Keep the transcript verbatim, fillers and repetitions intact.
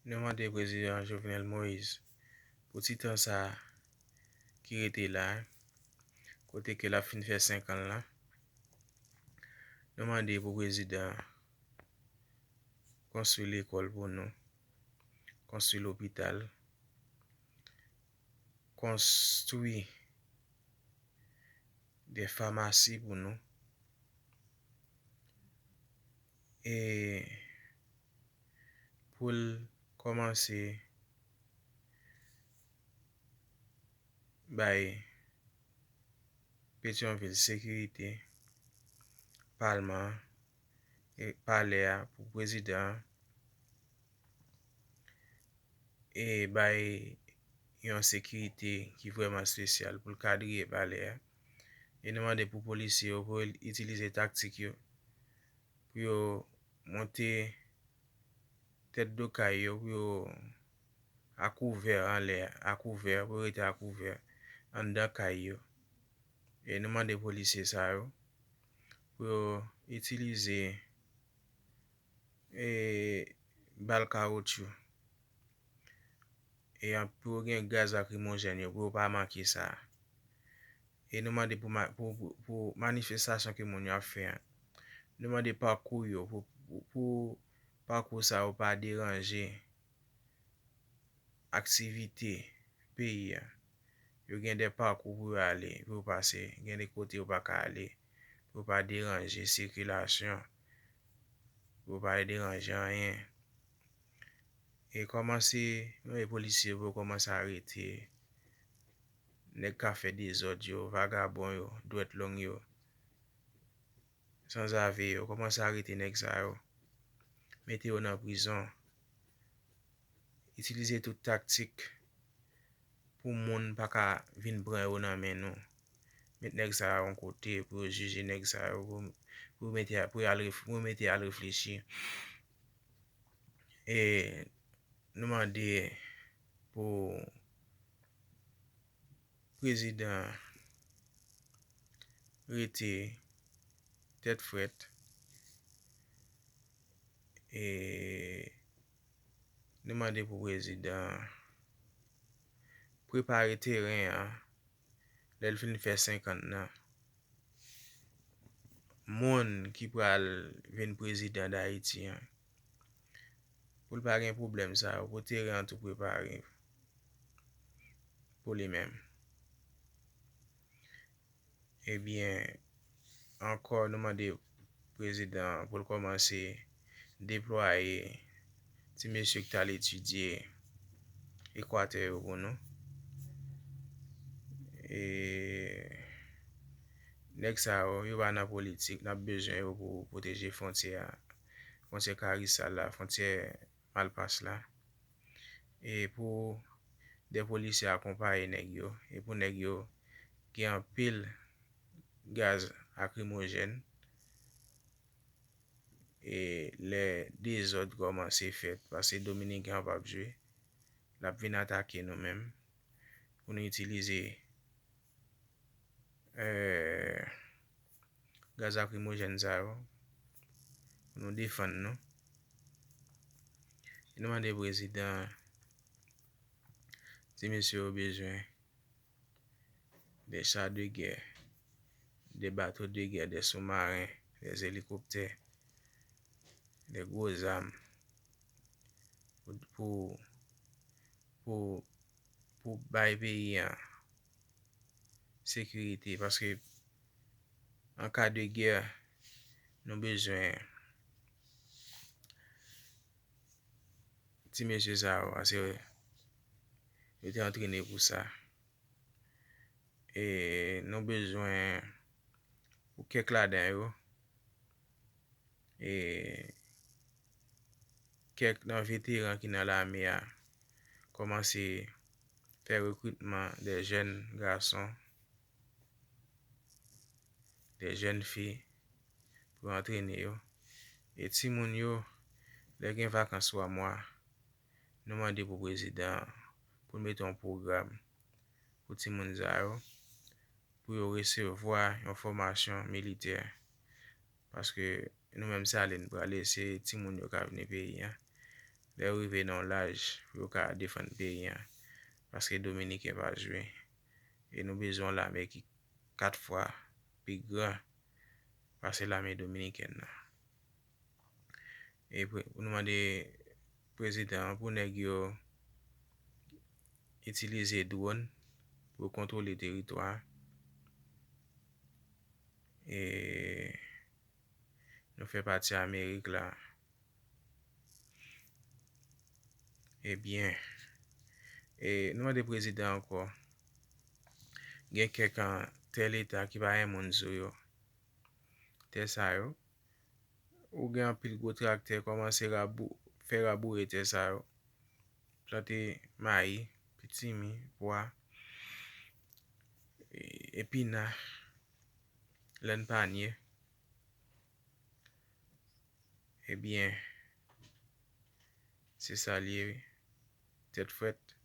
Nou mande prezidan Jovenel Moïse pou ti tan sa ki rete la, kote ke l ap fin fè senk an l la, nou mande pou prezidan konstwi lekòl pou nou, konstwi lopital, konstwi de famasi pou nou. E pou l kòmanse bay Petyonvil sekirite, palman an, e palè a pou prezidan an, e bay yon sekirite ki vrèman espesyal pou l kadriye palè a. E nou mande pou polisye yo pou yo itilize taktik yo, pou yo monte tèt do kay yo, pou yo akouvè anlè, akouvè, pou yo rete akouvè anndan kay yo. E nou mande polisye sa yo pou yo itilize e bal kawotchou. E an- pou yo gen gaz lakrimojèn yo, pou yo pa manke sa. E nou mande pou, ma- pou, pou, pou manifestasyon ke moun yo ap fè an. Nou mande pakou yo, pou, pou, pou pakou sa yo pa deranje aktivite peyi a. Yo gen de pakou pou yo ale, pou yo pase, gen de kote yo pa ka ale, pou yo pa deranje sikilasyon, pou yo pa deranje anyen. E kòmanse, nou e polisye pou yo kòmanse arete nèg k ap fè dezòd yo, vagabon yo, dwèt long yo, sanzave yo, kòmanse arete nèg sa yo, mete yo nan prizon. Itilize tout taktik pou moun pa ka vin pran yo nan men nou. Met nèg sa yo yon kote pou yo jije nèg sa yo, pou, pou mete, pou y al ref- pou mete al reflechi. E nou mande pou prezidan rete tèt frèt. E nou mande pou prezidan prepare teren an lè l fin fè senk an nan. Moun ki pral vin prezidan Dayiti an, pou l pa gen pwoblèm sa yo, pou teren an tou prepare pou li menm. Ebyen, ankò, nou mande prezidan pou l kòmanse deplwaye ti mesye ki t al etidye Ekwatè yo pou nou. E nèg sa yo, yo pa nan politik, n ap bezwen yo pou pwoteje fwontyè a, fwontyè Karisal la, fwontyè Malpas la. E pou de polisye akonpaye nèg yo, e pou nèg yo gen anpil gaz lakrimojèn, e lè dezòd kòmanse fèt, paske Dominiken an p ap jwe, l ap vin atake nou menm, pou nou itilize, eh, gaz lakrimojèn sa yo, pou nou defann nou. E nou mande prezidan, ti mesye yo bezwen de cha de gè, de bato de gè, de soumaren, de elikoptè, de gwo zam pou, pou, pou, pou bay peyi an sekirite, paske an ka de gè, nou bezwen ti mesye sa yo, paske yo te antrene pou sa. E nou bezwen pou kèk ladan yo, e kèk nan veteran ki nan lame a kòmanse fè rekritman de jèn gason, de jèn fi pou antrene yo. E timoun yo, lè gen vakans twa mwa, nou mande pou prezidan an pou l mete yon pwogram pou timoun sa yo, pou yo resevwa yon fòmasyon militè. Paske nou menm sa lè n prale, se timoun yo k ap vini peyi an. lè yo rive nan yon laj pou yo ka defann peyi a. Paske Dominiken pa jwe. E nou bezwen yon lame ki kat fwa pi gran pase lame dominikèn nan. E pou nou mande prezidan an pou nèg yo itilize dwòn pou kontwole teritwa a. E nou fè pati Amerik la. Ebyen, e nou mande prezidan ankò, gen kèk an tè leta ki pa renmen moun sou yo. Tè sa yo, ou gen anpil gwo traktè kòmanse rabou, fè raboure tè sa yo. Plante mayi, pitimi, pwa, e, epina, lèn panye. Ebyen, se sa l ye, wi. Tèt frèt.